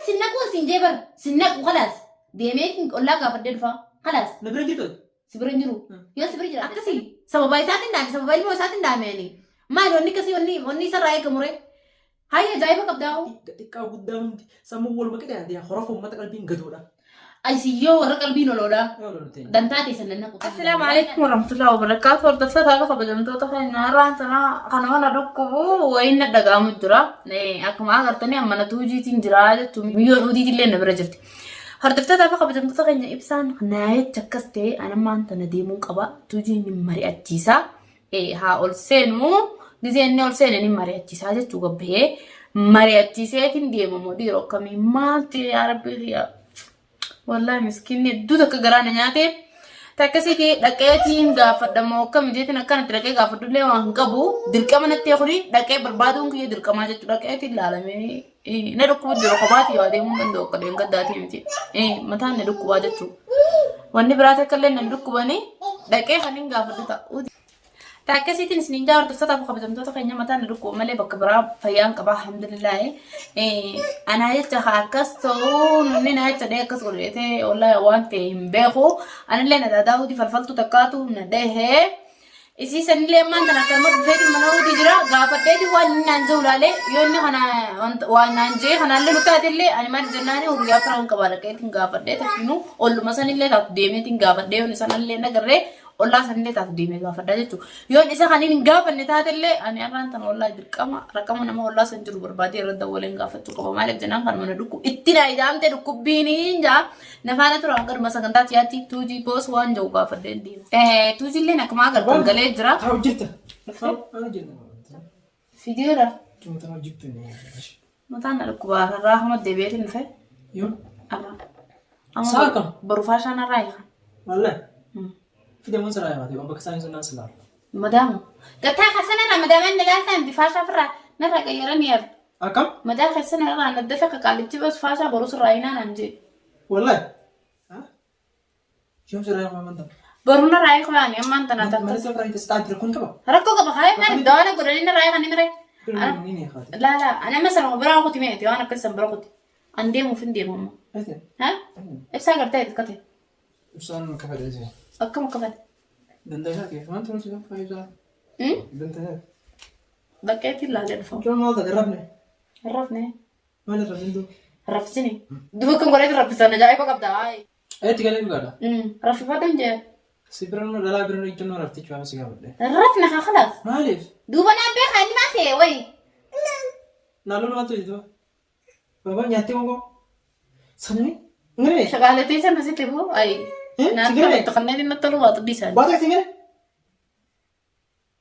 Sinnaquun siin jee bar sinnaqu kalaas deemee ollaa gaafadhee dhufaa kalaas. Na bira jirtu? Si bira hin jiru. Yoo si bira jira akkasii sababa isaatiin dhaame sababa ilmoo isaatiin dhaame ani. Maali wanni akkasii wanni wanni isarraa eegamu ree? Hayi ajaa'iba qabdaa hoo. Xiqqaa guddaa hundi sammuu waluma qixa yaadee horofa uummata qalbiin gadoodha. Ayisiyyoo warra qalbiin oloodha. Dantaa teessan nan naqu. Assalaamu alaikum warahmatullahi wabarakatuh. Hordoftoota fi kabajamtoota keenya har'aan tana kana mana dhukkubu wayiin na dhaga'amu jira. Akkuma agartanii amma na tuujiitiin jira jechuun miyyoon udiitillee na bira jirti. Hordoftoota fi kabajamtoota keenya ibsaan naayecha akkas ta'e anammaan tana deemuun qaba. Tuujiin ni mari'achiisa. Haa ol seenu gizee inni ol seene ni mari'achiisaa jechuu gabbahee mari'achiiseetiin deema moo dhiiroo akkamii maal ta'e yaa rabbii kiyya. Wallaahi miskiinni hedduu takka garaa na nyaate. Takkasiiti dhaqeetiin gaafadha moo akkam jeetiin akkanatti dhaqee gaafadhullee waan hin qabu dirqama natti kuni dhaqee barbaaduun kiyya dirqamaa jechuudha dhaqeetiin laalamee na dhukkubu jira kophaati yoo adeemuu hin danda'u akka deenghaddaatii miti mataan na dhukkubaa jechuudha. Wanni biraa takka illee na dhukkubanii dhaqee kan hin gaafadhu ta'a. Akkasiitiin isiniin jaa hordoftoota fi kabajamtoota keenya mataan na dhukkuba malee bakka biraa fayyaan qaba alhamdulillaahi. Anaa jecha haa akkas ta'uu nunni na jecha dhee akkas godheetee wallaahi waan ta'e hin beeku. Anillee na daadaa'uuti falfaltuu takkaatu na dhahee. Isii sanillee ammaan tana akkanuma dhufeeti mana hojii jira gaafadheeti waan inni naan jiru laalee yoo inni kana waan naan jee kanaallee nu taatellee ani maal jennaani hiriyaa firaan qaba dhaqeetiin gaafadhee takkinuu olluma sanillee taatu deemeetiin gaafadhee yoon sanallee nagarree ollaa sanillee taatu deemee gaafadhaa jechuudha. Yoon isa kan hin gaafanne taatellee ani har'aan tana ollaa dirqama rakkama nama ollaa san jiru barbaadee irra dawwaleen gaafachuu qaba. Maaliif jennaan kan mana dhukku itti naa idaamtee dhukkubbiin hin jaa nafaana tura hanga dhuma sagantaa tiyaatti tuujii boos waan jiru gaafadhee deema. Tuujiilleen akkuma agartan galee jira. Haa hojjetta. Haa hojjetta. Fideera. Cimata hojjettu. Mataan na dhukkubaa irraa hamma deebi'eetiin dhufe. Yoo. Arraa. Sa'a kam? Boru faashaan irraa hiika. Wallahi. Fidamuun sirraa yaabate waan bakka isaanii sun naan silaalu. Madaamu. Gataa keessan irraa madaamaan nagaasaa miti faashaa ofirraa narraa qayyaranii yaadu. Akkam? Madaa keessan irraa naddafe akka qaallichi bas faashaa boru sirraa hinaa naan jee. Wallahi. Yoom sirraa yaabama amantaa? Boru narraa hiiku yaani ammaan tana takka. Mana sirraa hiita sitaa jira kun qaba. Rakkoo qaba kaayee maaliif dawaana godhanii narraa hiikan ni miree. Laa laa ani amma sana biraa kuti meeti waan akkas san bira kuti. An deemuuf hin deemu amma. Ha? Ibsaa gartee akkate. Ibsaan kafalee jira. Akkam akkafate? Danda'a kee waan turuun si kafa ibsaa. Danda'a. Dhaqeetiin laalee dhufa. Mucaan maal ta'e rafne? Rafne. Maal irra hin du'u? Rafsini. Duba kan godheetu raffisan ajaa'iba qabda. Ayi. Eetti galee dhugaadha. Raffifadhan jee. Si bira nu dhalaa bira nu ijjannoo raftichi waan si gaafadhe. Rafne haa khalaas. Maaliif? Duuba naan beekaa inni maal ta'e wayi. Naannoo maaltu jiru? Baba nyaattee gongo. Sanni. Ngire. Shaqaalatee sana sitti boo ayi. Eh, Naan sigiree? ta'e kanneen inni tolu waa xubbii isaanii. Waa ta'e sigire.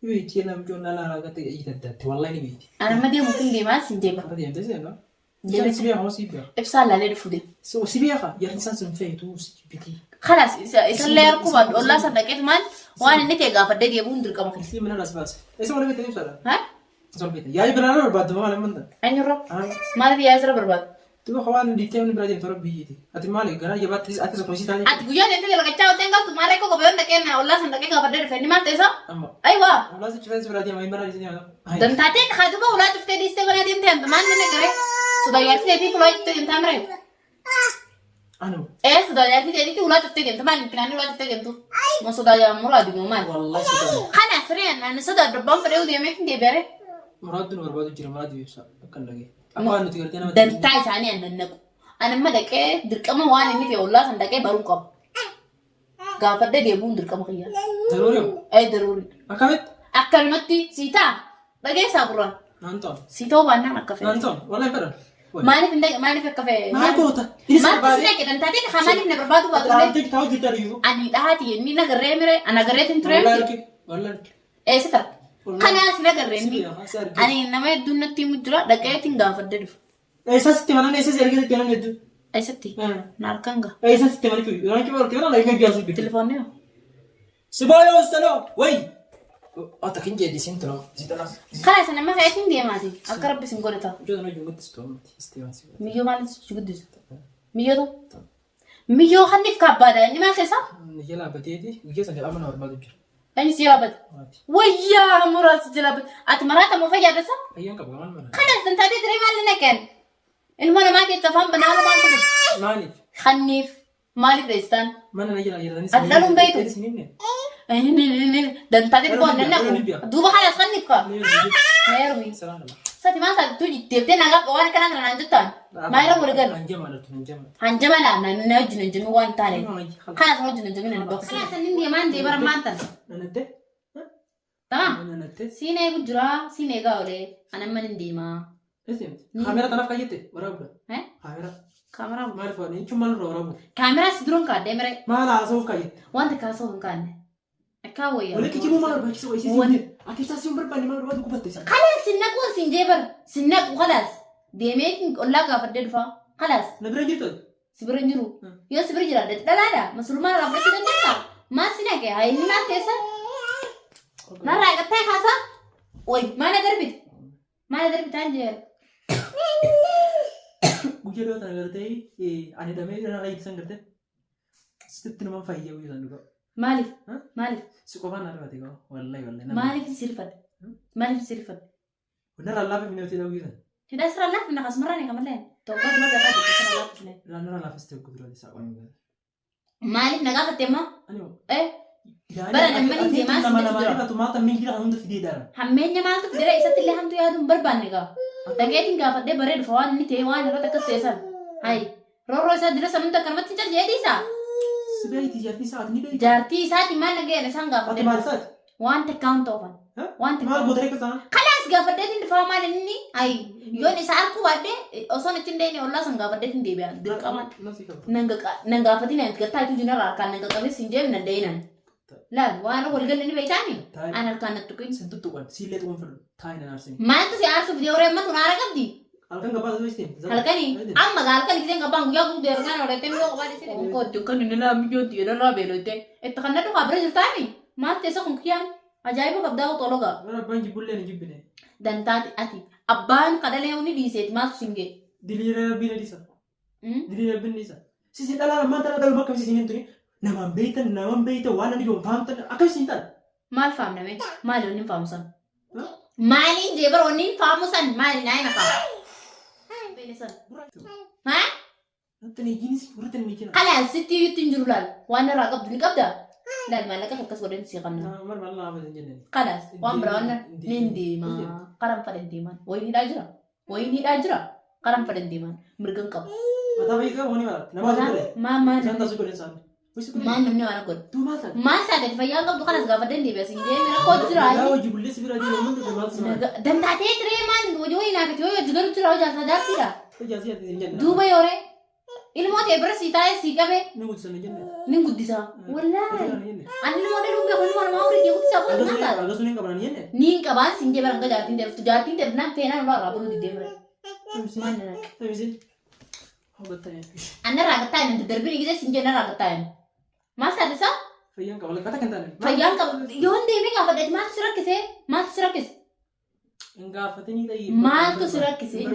Beekti namni lala raagate ijjatti wallahi ni beekti. Ani amma deemuuf hin deemaa sin deema. Amma deemtee seenaa. Isaan si beeka si beeka. Ibsaan laalee dhufu deema. Si beeka jarri isaan sun feetu si jibbiti. Kalaas isallee harkuu baadhu ollaa san dhaqeetu maal waan inni ta'e gaafadhee deebi'uun dirqama kiyya. Si mana las baase. Isa wal beekte ibsaadha. Ha? Isa wal beekte. Yaa'ii biraa barbaaddu maal amanta? Eenyurra? Maaliif yaa'ii sirra barbaadu? Duba waan diittee inni biraa deemtu biyyiiti. Ati maali garaa jabaatti ati isa kunisii taanee. Ati guyyaa deemtee dalagachaa ooltee hin galtu maal rakkoo qaba yoon dhaqee na ollaa san dhaqee gaafadhee dhufe inni maal ta'e isaa? Amma. Ayiwaa. Ollaa si cufeensi biraa deema hin biraa dhiisanii haa. Dantaatee haa duba ulaa cuftee dhiistee banaa deemtee hamba maal inni garee? Sodaa jaartii teetii ulaa cuftee deemtaa miree? Anu. Ee sodaa jaartii teetii ulaa cuftee deemta maal inni ulaa cuftee deemtu? Moo sodaa jaa muraadi moo maal? Wallahi sodaa. Kana siree ani sodaa dabbaan fedhee deemee hin deebi'are. Muraaddu nu barbaadu jira muraaddu ibsa akka hin dhagee. Akka waan nuti gartee nama. Dantaa isaanii an nannaqu. Ani amma dhaqee dirqama waan inni ta'e ollaa san dhaqee baruu qaba. Gaafadhee deebi'uun dirqama kiyya. Daruuri hoo? Ee daruuri. Akkamitti? Akkanumatti sii ta'a. Dhageessaa gurraan. Naan ta'u. Sii ta'uu baannaan akka Naan fedhe. ta'u. Wallahi fedhan. Maaliif hin dhaqe maaliif akka fedhe? Maal goota? Inni si Maaltu si barbaade. dhaqe dantaa ta'e haa maaliif na barbaadu baatu illee. Dhaabdee taa'u jirti ariifu. Ani dhahaati inni na garree mire ana garreetiin ture Wallahi miti. arge. Wallahi arge. Eessa tara? Kanaaf sin agarre Si inni. beeka, si arge. Ani nama hedduun natti himu jira dhaqeetiin gaafadde dhufa. Eessa sitti manan eessa si arge sitti manan hedduu. Eessatti? Na harkaan gaha. Eessa sitti manan cuyu. Yeroo cuyu arge manan eega jaasu bitu. Telefoonni hoo? Si booya ustaloo wayi. Ata kin jedhi sin tolo. Si tolo. Karaa sana amma ka'eetiin deemaati. Akka rabbi sin godhe ta'a. Mucaa sana iyyuu guddistu ammatti. Isteeman si godhe. Miyyoo maaliif si guddisu? Miyyoo ta'u? Miyyoo kanniif kaabbaadha inni maal keessa? Ni jalaa bateeti guyyaa sana amma na barbaadu jira. Inni si jalaa bate. Maati. Wayyaa muraa si jalaa bate. Ati maraata moo fayyaadha isa? Fayyaan qaba maal mana. Kanas dantaatee tiree maal naqeen? Ilma namaa keessa afaan banaa maaltu fide? Maaliif? Kanniif maaliif dheessistaan? Mana na jala jirtanis. Ati dhaluun beektu? Dantaa xiqqoo nan naqu. Duuba haala sanniif kaa. Heerumi. Sati maal taate tu deebitee nagaa waan akkanaa kana naan jettaan. Maal irra wal galu? Hanjama laa na na wajjin hin jiru waan taane. Kana sana wajjin hin jiru nan bakka. Kana sannin deemaan deebara maal tana? Tamam. Siin eegu jira siin eegaa olee ani amma nin deemaa. Kaamera tanaaf kayyette waraabudha. Kaamera. Kaameraa Maaliif waan jechuun maal irraa waraabu? kaameraa si duran kaadhee mere Maal haasa'uuf kayyette? wanta kaasoo hin kaanne. Akkaa wayyaa. Walitti kijibuu maal barbaachisa wayii Wal- siin ati ibsaa siin barbaanne maal barbaadu gubatte isa. Kalaas sin naquu sin jee bar sin naqu kalaas deemee ollaa gaafadhee dhufaa kalaas Na bira jirtu. si bira hin jiru yoo si bira jiraadhe dhalaadha musulmaan irraa fudhachuu dandeessaa maal si naqe haa inni maal teessa narraa qattee kaasaa way maal na darbite maal na darbitaan jee Guyyaa dhiyoo tana gartee ani dhamee irraa ittisan gartee sitti nama fayyaa guyyaa sana dhugaa. Maaliif? Maaliif? Si qofaan na rifate gaa wallahi wallahi. Maaliif si rifate? Maaliif si rifate? Narraa laafif ni hojii guyyaa sana. Hidhaa sirraa laafifne akkasumarraa ni kamallee. Tokko dura beekaa jirtu sirraa laafifne. Narraa laafiste guyyaa isaa qoyuu. Maaliif na gaafatte immoo? Ani hoo. Eh, Bara namni hin deemaa nama si nama jira. rifatu maata migira kan hunda fidee daara. Hammeenya maaltu fidere isatti illee hamtuu yaaduu hin barbaanne gaa. Dhaqeetiin gaafadhee baree dhufa waan inni ta'e waan irratti akkas ta'e san. Hayi. Roorroo isaa dira san hunda akkanumatti hin callee dhiisa. Si beeyti jaartii isaati ni beeyti. Jaartii isaati maal nagayaan isaan Ati gaafadhee maal dhufa. isaati? Waan takkaa hin ta'uufan. Waan takkaa. Maal goota reekka sana? Kalaas gaafadheetiin dhufaa maal inni ayi yoon isa arguu baadhee osoon achi hin deemne ollaa san gaafadheetiin deebi'an dirqamaan. Nasi qaba. Nan gaafatiin ani gattaa itti jinarra harkaan nan qaqqabee siin jeem nan deeyinan. Laal waan wal galle ni beektaani an harkaan na tuqin. Sin tuttuqan siillee tuqan fedhu taayi nan aarsin. Maaltu si aarsuuf deewree amma tun aara qabdi? Halkan gabaa ta'uu istiin. Halkanii amma gaa halkan giseen gabbaan guyyaa guutuu deeruudhaan odeettee mi'oo kophaa dhiisee. Kooti kan inni laa miyyootti jedharraa beelottee. Itti kan na dhugaa bira jirtaani maal teessa kun kiyyaan ajaa'iba qabdaa qoxologaa. Bara abbaan jibbullee ni jibbine. Dantaati ati abbaan kadhalee ni dhiiseeti maaltu siin ga'e? Diliira rabbiin dhiisa. Diliira rabbiin dhiisa. Sisi dhalaa ammaan tana dhaluma akkam sisiin hin tuni. Namaan beektan namaan beektan waan namni joon faamtan akkam sisiin ta'a. Maal faamname? Maali wanni hin faamu san? Maaliin jee bara wanni hin faamu san maali naa hima faamu? Beene san. Haa? Natti ni jinis gurratti ni jina. Kalaas sitti iyyutti hin jiru laal. Waan irraa qabdu ni qabda? Laal maallaqa akkas godhan si qabna. Maal maal naa hin jenne. Kalaas waan biraa waan nin deema. Karan fadhan deeman. Wayiin hidhaa jira. Wayiin hidhaa jira. Karan fadhan deeman. Mirgan qabu. Mataa fayyisa wani mara. Nama su godhe. Maa maa Isaan tasu godhe isaan. Wisi godhe. Maal namni waan godhu? Tuu maal taate? Maal taate fayyaa qabdu kanas gaafadhan deebi'a siin deemi rakkoo jira. Nagaa hojii bullee si bira jiru hundi maal si mara. Dantaatee tiree maal hojii wayii naafiti hojii hojii garuu jira hojii alfa jaartiidha. Hojii asii ati hin jenne. Duuba yooree ilmoo ta'e bira sii taa'ee sii qabee Ni guddisa hin jenne. nin guddisa. Wallaahi. Ani ilmoo dhaluu beeku ilmoo namaa horii kee guddisaa booda maal taate? Agasuu ni qaban hin jenne. Niin qabaan siin jee baranga jaartiin deemtu jaartiin deemnaan feenaan ulaa irraa buluu diddee bira. Maal na naqe? Tamisiin. Hawwattanii. Anna irraa gattaa hin darbin gisee siin jee narraa gattaa hin. Maal taate isaa? Fayyaan qaba lakkata kan taane. Fayyaan qaba. Yoon deemee gaafadhe maaltu si rakkisee? Maaltu si rakkise? Hin gaafatanii ta'ii. Maaltu si rakkisee?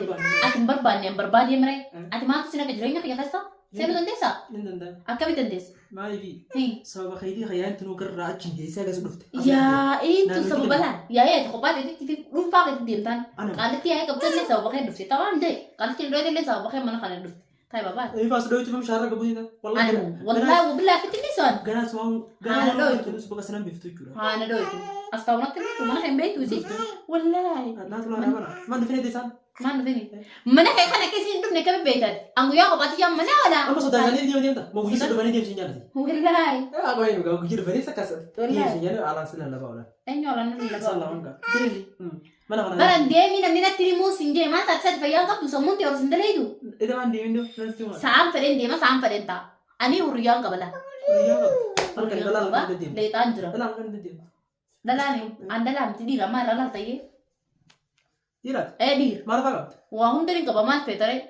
Ati hin barbaanne hin barbaadee miree? Ati maaltu si rakkise jireenya kiyya keessa? Seenuu dandeessaa? Hin danda'a. Akkamitti dandeessa? Maaliifi Hin. sababa keetii hayyaan tunuu garraa achi hin geessee agas dhufte. Yaa'iintu sababa laal. Yaa'ii ati kophaa keetitti dhuunfaa keetti deemtaan. Ana. Qaalitti yaa'ii qabdallee sababa kee dhufte. Taphaan ta'e qaalitti hin dhoyitellee sababa kee mana kana dhufte. Ta'i babaa. Ifaas dhoytu fam shaarra gabu ni Ani wallaahi wabillaa fitti so'an. Ganaa suwaan Haala ganaa dhoytu. waan bakka sanan biftu jechuudha. Haana dhoytu. As taa'umatti dhuftu mana kan beektu isi. Wallaahi. Naa tulaa naa bara. Maan dhufee isaan. Maan dhufini? Mana kee kana keessa hin dhufne kami beektaati? An guyyaa kophaatti yaa mana oolaa. Amma sodaa isaanii deemuu deemta. Moo guyyaa dhufanii deemsi hin jaalati. Wallaahi. Haa qoyee dhugaa guyyaa dhufanii sakkaasa. Wallaahi. Deemsi hin jaalati alaan sila laba oolan. Eenyu oolan namni Isaan laba. lamaan kaa. Deemi. Mana kana. Baran deemi namni natti himuu sin jee maal taate sadi fayyaan qabdu sammuun ta'e ol sin daleedu. Ida waan deemin doo nan si waan. Sa'aan fedhen deema sa'aan fedhen ta'a. Ani hurriyyaan qaba laa. Hurriyyaan qabda. Halkan Hurriyyaan dhalaan qaba. kan deddeemtu. Leexaan jira. Dhalaan kan deddeemtu. Dhalaan an dhalaa miti dhiira maal dhalaa ta'ee. Dhiiraati. Ee dhiira. Maal fa'aa qabda? Waa hunda ni qaba maal feetaree.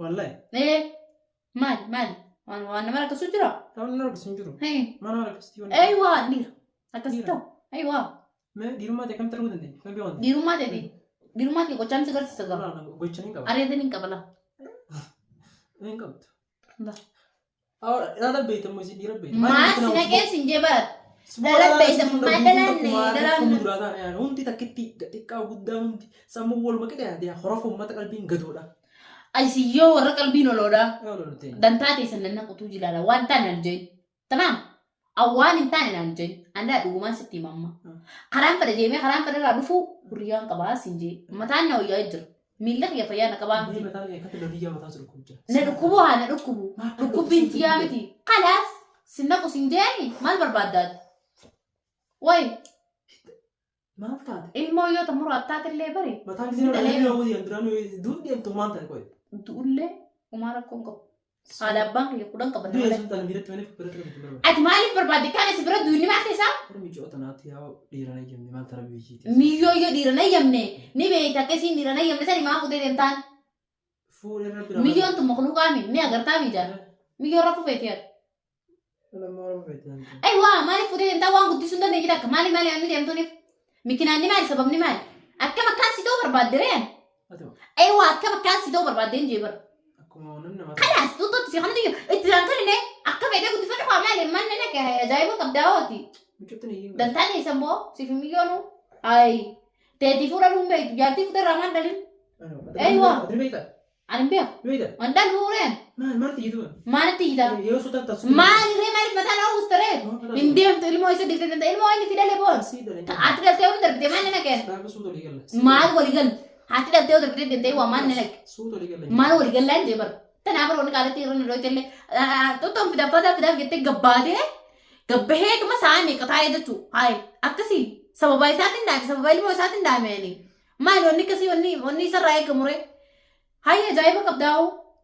Wallahi. Ee maal maal waan waan nama rakkisu jira. Namni nama rakkisu hin jiru. Hee. Maal nama rakkisu Ee waa dhiira. Akkasi Dhiira. ta'u. Ee waa. Mee dhiirummaa ta'e akkamitti arguu dandeenya? Kan beekan. Dhiirummaa ta'e dhiirummaa ta'e gochaan si garsiisa gaba. Gochaan hin qabu. Areetiin hin qaba laa. Hin qabdu. La. Dhala beektamu isin dhiira beektu. Maal si naqee sin jee barat. Dhala beektamu maal dhalaan Hundi takkitti xiqqaa guddaa hundi sammuu waluma qixa yaadee horofa uummata qalbiin gadoodha. Asiyyoo warra qalbiin oloodhaa. Yoo lolu ta'e. Dantaa teessan nan naqu tuuji ilaala. Waan taane naan jeen. Tamaam. Awwaan hin taane naan jeen. Andaa dhugumaan sitti hima amma. Karaan fedha deemee karaan fedha irraa dhufu hurriyyaan qabaa siin jee. Mataan na wayyaa jira. Miilla kiyya fayyaa na qabaa Mee miti. mataan kee akkatti loliyyaa mataa jiru kun jira. Na dhukkubu haa na dhukkubu. Dhukkubbiin tiyyaa miti. Kalaas sin naqu sin jeeni maal barbaaddaati? Wayi Maal taate? ilmoo yoo ta murattaatillee bari Mataan gisee Dhalee. nama hawwii duraan duuf deemtu maal taate qoy? Du'ullee homaa rakkoon qabu. Haadha abbaan kiyya kudhan qaban Du'e malee. sun taane biratti malee biratti qabdu barbaada. Ati maaliif barbaadde kaan asi bira du'inni maal keessaa? Kun miicoo tanaatti yaa dhiirana eeyyamne maal tara biyyiiti. Miyyoo yoo dhiira na eeyyamne ni beekta akka isiin dhiira na eeyyamne sani maa fuutee deemtaan? Fuudhee rabbi nama. Miyyoon tun makluuqaa mi ni agartaa miijaan? Miyyoo rafu feeti ati. Lammaa rafu feeti. Aywa maaliif fuutee deemtaa waan guddisuu hin dandeenye takka maali maali inni deemtuuniif? Mikinaanni maali sababni maali? Akkam akkaan si ta'uu barbaadde reen? Ati Aywa akkam akkaan si ta'uu barbaadde hin jee bara. akkuma namni nama. Kalaas tuuttootti si kanatu jiru itti kan akka feetee guddifadhu haa maali manni nake ajaa'iba qabdaa hooti. Miicootti ni eeyyamne. Dantaan eessa immoo siif miyyoonu ayi teetii fuudha dhuun beektu jaartii fuudha irraa maan dhalin Aywa. Ati beektaa? ani hin beeku. Beektaa? Waan dhaluu reen Maal maal xiyyitu? maalitti iyyitaa? Yoo suutaan taasisu. Maali ree maaliif mataa nama uwwista ree? Hin deemtu ilmoo isa dhiftee deemta ilmoo inni fidale boon. Haati dhaltee yoo darbite maal nana kenna? Dhaaba suuta olii galla. Maal walii galu? Haati dhaltee yoo darbite deemtee waa maal nana kenna? Suuta olii galla. Maal walii gallaan jee bara. Tanaaf bara wanni qaalaatti irra nu illee tuttuun fidaffata fidaaf jettee gabbaatee gabbahee tuma sa'a meeqa taa'ee jechuu hayi akkasii sababa isaatiin dhaame sababa ilmoo isaatiin dhaame ani maal wanni akkasii wanni wanni isarraa eegamu ree hayi ajaa'iba qabdaa'u.